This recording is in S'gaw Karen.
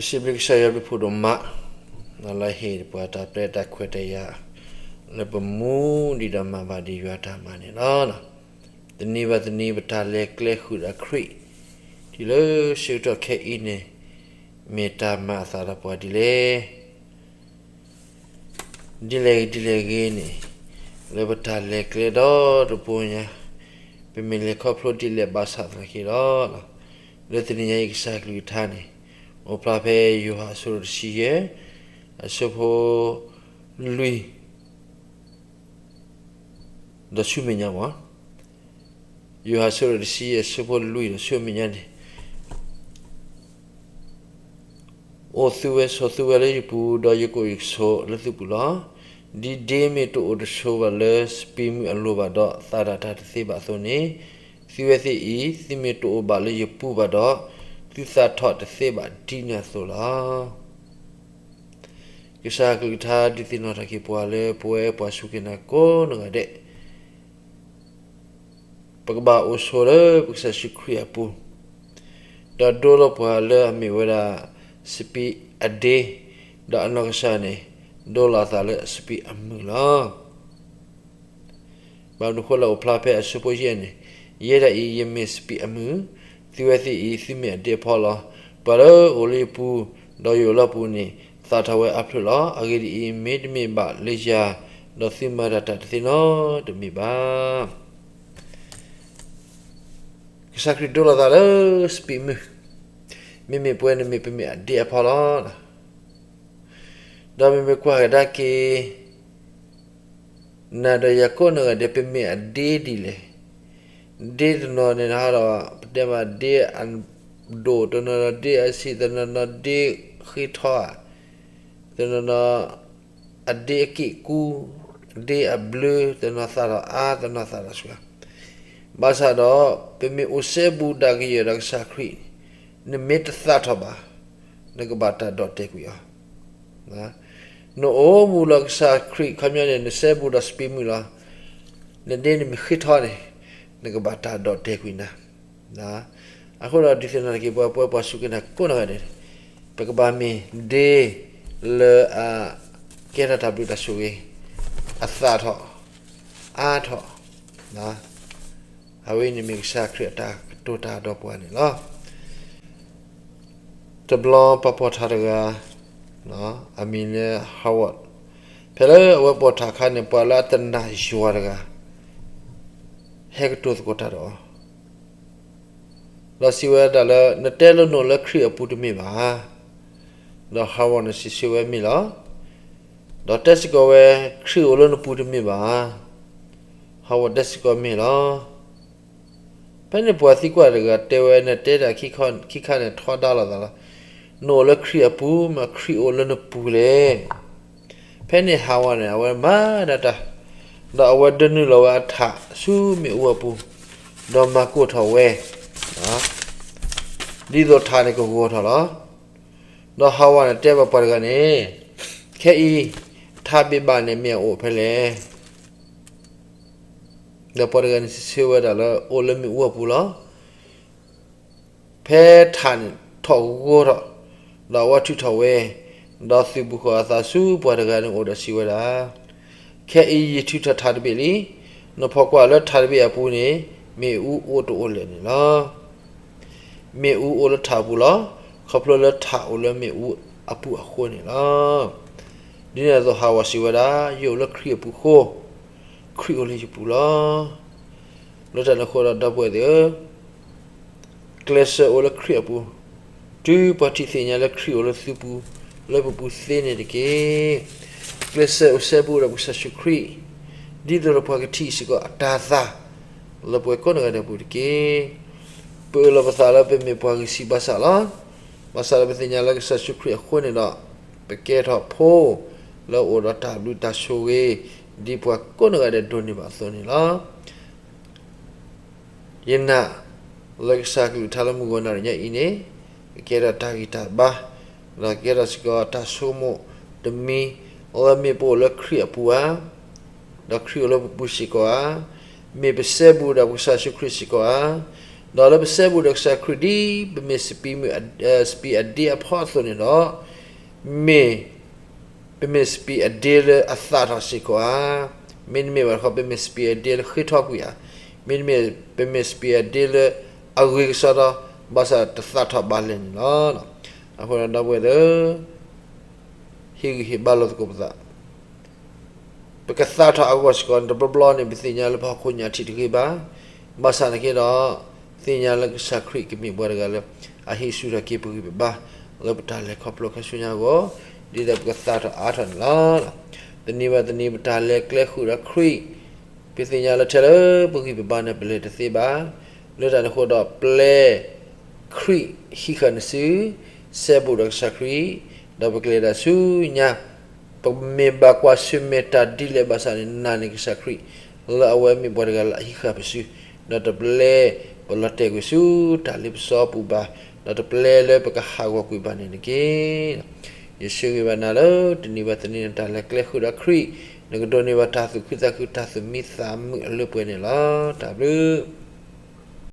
စံးဘျုးကစၢ်ယွၤဘျုးဖှိၣ်ဒိၣ်မး, လၢဟ့ၣ်ပှၤတၢ်ပျဲတၢ်ခွဲးတၢ်ယာ်, လၢပမူဒံးဒီးမၤဘၣ်ဒံးယွၤတၢ်မၤန့ၣ်လီၤ. တနံၤဘၣ်တနံၤပတၢ်လဲၤကျဲဃုာ်ဒီးခရံာ်, တုၤလၢဆၢကတီၢ်ခဲအံၤန့ၣ်, မ့ၢ်တၢ်မၤအသးဒီးပှၤဒ်လဲၣ် ဒ်လဲၣ်ဂ့ၤဒ်လဲၣ်ဂ့ၤန့ၣ်, လၢပတၢ်လဲၤကျဲဒီတဘိညါ, ပမ့ၢ်လဲၤခီဖျိဒ်လဲၣ်ဘၣ်ဆၣ်သနာ်က့ဒီး, လၢတနံၤညါအံၤကစၢ်ကလုၢ်ကထါန့ၣ်, အိၣ်ဖျါဖဲယိၤဟၣ်အဆၢဒိၣ်တဆံယဲၢ်, အဆၢဖိလွံၢ် ဒီးဆူမဲာ်ညါမး, ယိၤဟၣ်အဆၢဒိၣ်တဆံယဲၢ် အဆၢဖိလွံၢ်ဒီးဆူမဲာ်ညါန့ၣ် အိၣ်သုဝဲဆိးသုဝဲလၢယပူၤ, ဒီးယကအိၣ်ယကဆိးလၢသုပူၤလီၤ. ဒ်ဒ့မ့ၢ်တအိၣ်တဆိးဘၣ်လၢစပံးမုၢ်အလိၤဘၣ်ဒီး သးတၢ်တသ့ဘၣ်အသိးန့ၣ်, သုဝဲသ့ၣ်အံၤ သုမ့ၢ်တအိၣ်ဘၣ်လၢယပူၤဘၣ်ဒီး, သုသးထီၣ်တသ့ဘၣ်ဒ်န့ၣ်အသိးလီၤ. ကစၢ်ကလုၢ်ကထါဒုးသ့ၣ်နီၣ်ထီၣ်က့ၤပှၤလၢပဝဲပှၤစူၢ်က့ၤနာ်ကိးနီၢ်ဂၤဒဲး ပကဘၣ်အိၣ်ဆိးလၢပကစၢ်ယ့ၣ်ၡူးခရံာ်အပူၤ, ဒီးဒိလီၤပှၤလၢအမ့ၢ်ဝဲဒၣ်စပံးအဒ့, ဒီးအနီၢ်ကစၢ်န့ၣ် ဒိလီၤအသးလၢအစပံးအမုၢ်လီၤ. ဘၣ်မနုၤဃိလၢအိၣ်ဖျါဖဲအဆၢဖိယဲၢ်န့ၣ်, ယဲဒၣ်အံၤယမ့ၢ်စပံးအမုၢ်, သုဝဲသ့ၣ်အံၤသုမ့ၢ်အဒ့အဖီလီၤ. ပှၤလၢအအိၣ်လၢယပူၤ, ဒီးယအိၣ်လၢအပူၤန့ၣ်, သးထီၣ်ဝဲအါဖျၢၣ်လီၤ. အဂ့ၢ်ဒ်အံၤ, မ့တမ့ၢ်ဘၣ်လၢယၤ, ဒီးသုမၤတၢ်တၢ်တသ့နီတမံၤဘၣ်. ကစၢ်ခရံာ်ဒိလီၤသးလၢစပံးမုၢ်, မ့မ့ၢ်ပဝဲန့ၣ်မ့ၢ်ပမ့ၢ်အဒ့အဖီလီၤ. ဒီးမ့မ့ၢ်ကွၢ်ကဒါက့ၤ နၤဒီးယၤကိးနီၢ်ဂၤဒဲး ပမ့ၢ်အဒ့ဒ်လဲၣ်. ဒ့တနီၤန့ၣ်ဒီး ပတဲမးဒ့အဒိၣ်, တနီၤနီၤဒ့အဆံး, တနီၤနီၤဒ့ဃ့ထီဧါ, တနီၤနီၤအဒ့အက့ၢ်ကူ, ဒ့အဘျၢ, တနီၤသးဒီးအါ, တနီၤသးဒီးဆှါ. ဘၣ်ဆၣ်ဒီး ပမ့ၢ်အိၣ်စဲဘူးဒၣ်ကယဲၢ်ဒီးကစၢ်ခရံာ်, နမ့ၢ်တသးထီၣ်ဘၣ်, နကဘၣ်တၢ်ဒိးတဲာ်ကွံာ်အီၤ နအိၣ်မူလၢကစၢ်ခရံာ်ခီပညီန့ၣ် နစဲဘူးဒီးစပံးမုၢ်လီၤ. နဒ့န့ၣ်မ့ၢ်ဃ့ထီန့ၣ်, နကဘၣ်တၢ်ဒိးတဲာ်ကွံာ်နၤ. အဃိဒီးဒုးသ့ၣ်နီၣ်ထီၣ်က့ၤပှၤ ပဝဲပှၤစူၢ်က့ၤနာ်ကိးနီၢ်ဂၤဒဲး, ပကဘၣ်မ့ၢ်ဒ့လၢအကဲထီၣ်တၢ်ဘျုးတၢ်ဆိၣ်ဂ့ၤ, အသးထီၣ်, အါထီၣ်, အဝဲအံၤန့ၣ်မ့ၢ်ကစၢ်ခရံာ်အတၢ်ကတိၤတၢ်ဒီးပှၤန့ၣ်လီၤ. တဘျီပှၤပိာ်ထးတဂၤ, အမံၤလၢ Howard, ဖဲလၢအဝဲပိာ်ထးအခါန့ၣ် ပှၤလၢအတနာ်ယွၤတဂၤ ဟဲကတိၤသကိးတၢ်ဒီးအီၤ, ဒီးစံးဝဲဒၣ်လၢ နတဲလၢနအိၣ်လၢခရံာ်အပူၤတမ့ၢ်ဘၣ်. ဒီး Howard န့ၣ်စံးဆၢဝဲမ့ၢ်လီၤ. ဒီးတဲစ့ၢ်ကီးဝဲ ခရံာ်အိၣ်လၢနပူၤတမ့ၢ်ဘၣ်. Howard တဲစ့ၢ်ကီးမ့ၢ်လီၤ. ဖဲန့ၣ်ပှၤသံကွၢ်တဂၤတဲဝဲ နတဲတၢ်ခံခါန့ၣ်ထီဒါလိာ်သးလီၤ. နအိၣ်လၢခရံာ်အပူၤ မ့ၢ်ခရံာ်အိၣ်လၢနပူၤလဲၣ်. ဖဲန့ၣ် Howard န့ၣ် အဝဲမၤဒၣ်တၢ်, ဒီးအဝဲဒၢနုာ်လီၤဝဲအထးဆူမ့ၣ်အူအပူၤ, ဒီးမၤကိၢ်ထီၣ်ဝဲ, ဒ်သိးထးန့ၣ်ကဂီၤထီၣ်လီၤ. ဒီး Howard န့ၣ်တဲဘၣ်ပှၤတဂၤန့ၣ်, ခဲအံၤ ထးဘ့ၣ်ဘၣ်န့ၣ်မ့ၢ်အအိၣ်ဖဲလဲၣ်. ဒီးပှၤတဂၤန့ၣ်စံးဆၢဝဲဒၣ်လၢ အိၣ်လၢမ့ၣ်အူအပူၤလီၤ. ဖဲထးန့ၣ်ထီၣ်ဂီၤထီၣ်, ဒီးအဝဲထုးထီၣ်ဝဲ, ဒီးသုးဘူးဃီၤအသးဆူပှၤတဂၤန့ၣ်အအိၣ်ဒီးစံးဝဲဒၣ်, ခဲအံၤယထုးထီၣ်ထးတဘ့ၣ်လံ. နဖီၣ်ကွၢ်လၢထးတဘ့ၣ်အပူၤန့ၣ် မ့ၣ်အူအိၣ်တအိၣ်လဲၣ်န့ၣ်လီၤ. မ့ၣ်အူအိၣ်လၢထးအပူၤလီၤ. ခီဖျိလၢထးအိၣ်လၢမ့ၣ်အူအပူၤအဃိန့ၣ်လီၤ. ဒ်န့ၣ်အသိး Howard စံးဝဲဒၣ်, ယအိၣ်လၢခရံာ်အပူၤအဃိ, ခရံာ်အိၣ်လၢယပူၤလီၤ. လၢတၢ်န့ၣ်အဃိဒီး ဒီပုၢ်ဝဲၢ်သ့ၣ်ဧၢ, ကျဲးစၢးအိၣ်လၢခရံာ်အပူၤ, တုၤပှၤထံၣ်သ့ၣ်ညါလၢခရံာ်အိၣ်လၢသုပူၤ, လၢပပူၤသ့န့ၣ်တက့ၢ်. ကျဲးစၢးအိၣ်စဲဘူးဒီးပကစၢ်ယ့ၣ်ၡူးခရံာ်, ဒ်သိးဒီးပှၤကထံၣ်စ့ၢ်ကီးအတၤသၣ် လၢပဝဲကိးနီၢ်ဂၤဒဲးအပူၤတက့ၢ်. ပအၢၣ်လီၤပသးလၢပမ့ၢ်ပှၤဂံၢ်စၢ်ဘါစၢ်လီၤ. ဘၣ်ဆၣ်လၢပသ့ၣ်ညါလၢကစၢ်ယ့ၣ်ၡူးခရံာ်အဃိန့ၣ်ဒီး, ပကဲထီၣ်ဖိလၢအိၣ်ဒီးတၢ်ဘျုးတၢ်ဆိၣ်ဂ့ၤ, ဒ်ပှၤကိးနီၢ်ဂၤဒဲးဒိးန့ၢ်ဘၣ်အသိးန့ၣ်လီၤ. ယနာ်လၢကစၢ်ကလုၢ်ကထါလၢမုၢ်ဂီၤနၣ်ရံၣ်ညါအံၤန့ၣ်, ကကဲထီၣ်တၢ်ဂံၢ်တၢ်ဘါ, ဒီးကကဲထီၣ်စ့ၢ်ကီးတၢ်ဆိကမိၣ်တမံၤ, လၢမ့ၢ်ပအိၣ်လၢခရံာ်အပူၤဧါ, ဒီးခရံာ်အိၣ်လၢပပူၤစ့ၢ်ကီးဧါ, မ့ၢ်ပစဲဘူးဒီးပကစၢ်ယ့ၣ်ၡူးခရံာ်စ့ၢ်ကီးဧါ, ဒီးလၢပစဲဘူးဒီးကစၢ်ခရံာ်ဒ်ပမ့ၢ်စပံးမုၢ်, စပံးအဒ့အဖီအသိးန့ၣ်ဒီး, မ့ၢ်, ပမ့ၢ်စပံးအဒ့လၢအသၣ်ထီၣ်စ့ၢ်ကီးဧါ, မ့တမ့ၢ်ဘၣ်တခီ ပမ့ၢ်စပံးအဒ့လၢဃ့ထီကွံာ်ဧါ, မ့တမ့ၢ် ပမ့ၢ်စပံးအဒ့လၢအဂ့ၤကစီဒီ, ဘၣ်ဆၣ်တသၣ်ထီၣ်ဘၣ်လဲၣ်န့ၣ်လီၤ. အဃိဒီပုၢ်ဝဲၢ်သ့ၣ်ဧၢ, ဟ့ၣ်ဂံၢ်ဟ့ၣ်ဘါလိာ်သကိးပသး ပကသၣ်ထီၣ်အဂီၢ်စ့ၢ်ကီးန့ၣ် တဘျီဘျီန့ၣ် ပသ့ၣ်ညါလၢပဟီၣ်ခိၣ်ညါထံးတဂ့ၤဘၣ်. ဘၣ်ဆၣ်သနာ်က့ဒီး, သ့ၣ်ညါလၢကစၢ်ခရံာ်ကမ့ၢ်ပှၤတဂၤလၢ အဟံးဆူၣ်ထီၣ်က့ၤပဂံၢ်ပဘါ လၢပတၢ်လဲၤခီဖျိခဲဆူညါအဂီၢ်, ဒ်သိးပကသၣ်ထီၣ်အါထီၣ်န့ၣ်လီၤ. တနံၤဘၣ်တနံၤပတၢ်လဲၤကျဲဃုာ်ဒီးခရံာ်, ပသ့ၣ်ညါလၢထဲလၢပဂံၢ်ပဘါန့ၣ် ပလဲၤတသ့ဘၣ်. လၢတၢ်န့ၣ်အဃိဒီး ပျဲ ခရံာ်ဟံးဃာ်နစု, စဲဘူးဒီးကစၢ်ခရံာ်, ဒီးပကလဲၤဒၣ်ဆူညါ, ပမ့ၢ်ဘၣ်ကွၢ်ဆၢၣ်မဲာ်တၢ်ဒ်လဲၣ်ဘၣ်ဆၣ်န့ၣ် နာ်န့ၢ်ကစၢ်ခရံာ်, လၢအဝဲမ့ၢ်ပှၤတဂၤလၢအဟံးဃာ်ပစု, ဒီးတပျဲပလီၤတဲာ်ကွံာ်ဆူတၢ်လ့ပစီပူၤဘၣ်, ဒီးတပျဲလၢပကဟးဂီၤကွံာ်ဘၣ်န့ၣ်တက့ၢ်. ယဆၢဂ့ၤဘၣ်နၤလၢတနံၤဘၣ်တနံၤန့ၣ် တၢ်လဲၤကျဲဃုာ်ဒီးခရံာ်, နကဒိးန့ၢ်ဘၣ်တၢ်သူၣ်ခုသးခု တၢ်သူၣ်မံသးမုာ်အလၢပှဲၤန့ၣ်လီၤ. တၢ်ဘျုး